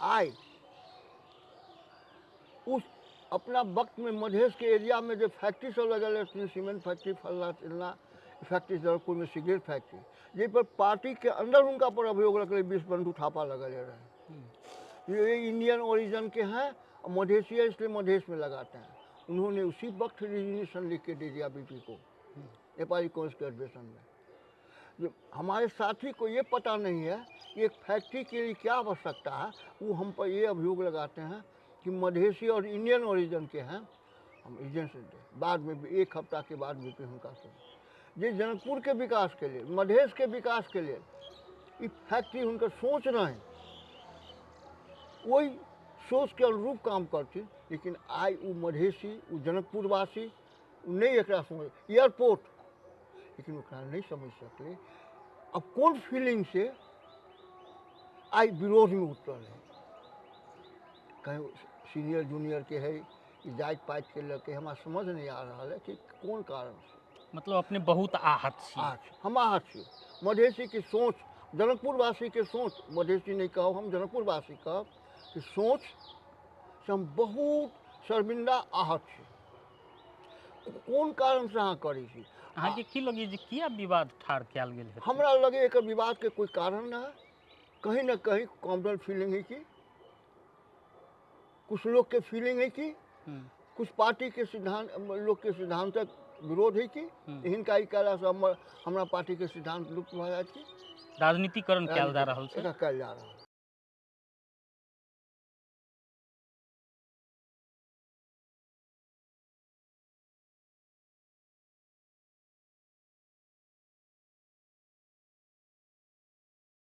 आइ उस अपना वक्तमे मधेशके एरियामे जे फैक्ट्री सब लगल रहथिन, सीमेंट फैक्ट्री, फल्लाँ चिल्लाँ फैक्ट्री, जनकपुरमे सिगरेट फैक्ट्री, जाहिपर पार्टीके अन्दर हुनका पर अभियोग लगलै, 20 बंधु थापा लगल रहे, ये इंडियन ओरिजिन के हैं और मधेसी है इसलिए मधेश में लगाते हैं। उन्होंने उसी वक्त रिजिग्नेशन लिख के दे दिया बीपी को नेपाली कांग्रेस के अधिवेशन में। जो हमारे साथी को ये पता नहीं है कि एक फैक्ट्री के लिए क्या आवश्यकता है, वो हम पर ये अभियोग लगाते हैं कि मधेसी और इंडियन ओरिजिन के हैं, हम रिजिग्नेशन दें। बाद में भी एक हफ्ता के बाद बीपी हुनका से जे जनकपुर के विकास के लिए, मधेश के विकास के लिए ई फैक्ट्री हुनकर सोच रहे, ओहि सोच के अनुरूप काम करथिन। लेकिन आइ ओ मधेसी, ओ जनकपुरवासी, ओ नहि एकरा समझ, एयरपोर्ट लेकिन ओकरा नहि समझ सकलै। अब कोन फीलिंग से आइ विरोधमे उतरल है, कहीं सीनियर जूनियर के है, ई जाति पातिके लऽ के, हमरा समझ नहि आ रहल है कि कोन कारण से। मतलब अपने बहुत आहत छी। आहत छी, हम आहत छी। मधेसीके सोच, जनकपुरवासीके सोच, मधेसी नहि कहब हम, जनकपुरवासी कहब कि सोच से हम बहुत शर्मिंदा आहत छी। कोन कारणसँ अहाँ करै छी? अहाँके की लगैए जे किया विवाद ठाढ़ कयल गेल हेतै? हमरा लगैए एकर विवादके कोइ कारण नहि है, कहीं ने कहीं कॉमनल फीलिंग है कि कुछ लोग के फीलिंग है कि कुछ पार्टी के सिद्धांत, लोग के सिद्धांतक विरोध है कि हिनका ई कयलासँ हमर हमरा पार्टी के सिद्धांत लुप्त भऽ जायत कि राजनीतिकरण कयल जा रहल छै, एकरा कयल जा रहल।